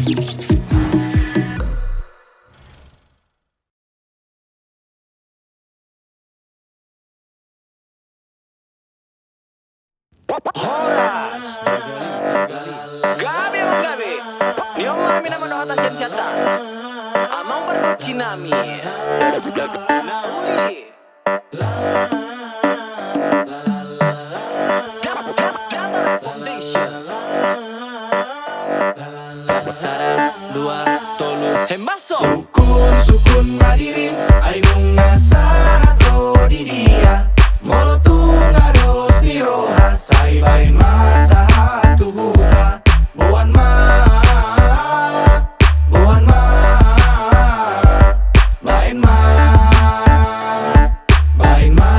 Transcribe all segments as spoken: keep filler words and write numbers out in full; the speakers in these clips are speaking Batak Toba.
Horas. Gabe, amang, gabe. Nion ma hami na mandok hata sian Siantar. Amang pargonsi nami. Na uli. Sada, dua, tolu, hembas on. Sungkun, sungkun ma dirim, ai nunga sahat ho di dia. Molo tung adong di roha, sai baen ma sahat tu huta. Boan ma, boan ma, baen ma, baen ma.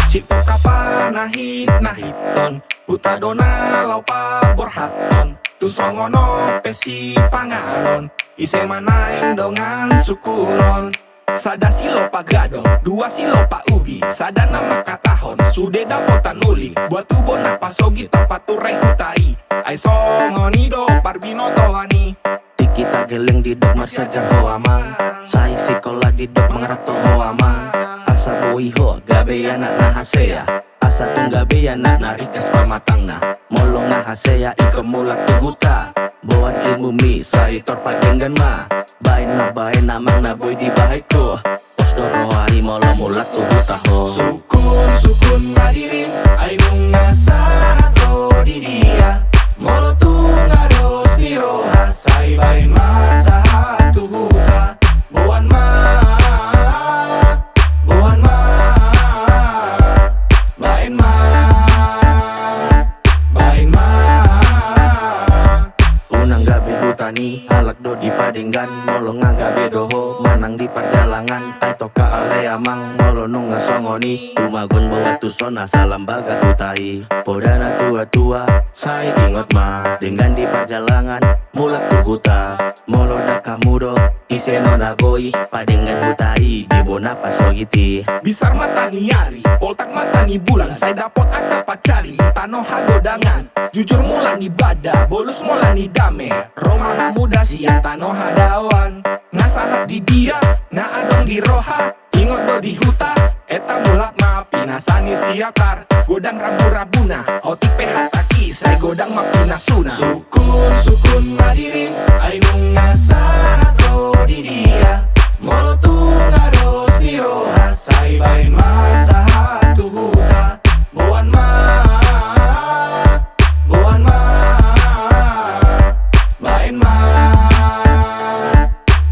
Sitongka panahit nahiton, huta do na laho paborhaton. Tu songon on pe sipanganon, ise ma naeng dongan sungkunon. Sada silopa gadong, dua silopa ubi, sada na mangkatahon sude dapotan uli. Buat tu bona pasogit, tapaturai huta i, ai songon i do parbinotoan i. Tingki tageleng didok marsiajar ho amang, sai sikola didok mangaranto ho amang. Asa boi ho gabe anak na hasea, asa tung gabe anak na ringkas pamatangna. Molo nga hasea ingkon mulak tu huta, boan ilmumi sai tor padenggan ma. Baen ma baen amang na boi dibahen ho, pos do roha i molo mulak tu huta ho. Sungkun, sungkun ma dirim, ai nunga sahat ho di dia. Molo tung adong di roha, sai baen ma sahat tu huta. Boan ma, boan ma, baen ma, baen ma. Unang gabe huta ni halak do dipadenggan, molo nga gabe do ho manang di parjalangan. Ai tongka ale amang, molo nunga songon i, tumagon boan tuson asa lambaga huta i. Poda na tua-tua, sai ingot ma, denggan di parjalangan, mulak tu huta. Molo dang hamu do, ise do na boi padenggan huta i di bona pasogit i. Bisar mata ni ari, poltak mata ni bulan, sai dapot angka pancari di tano hagodangan. Jujur mula ni bada, bolus mula ni dame, ro ma hamu da sian tano hadaoan. Nga sahat di dia, nga adong di roha, ingot do di huta, eta mulak ma pinasahi Siantar. Godang rambu-rambuna, otik pe hataki, sai godang ma pinasuna. Sungkun, sungkun ma dirim, ai nunga sahat ho di dia. Molo tung adong di roha, sai baen ma sahat tu huta. Boan ma, boan ma, baen ma,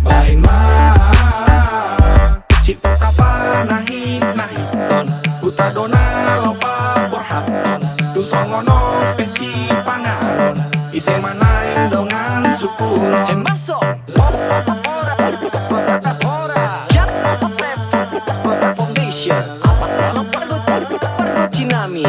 baen ma. Sitongka panahit nahiton, huta do na laho paborhaton. Tu songon on pe sipanganon, ise ma naeng dongan sungkunon. Hembas on. Foundation. Amang pargonsi nami.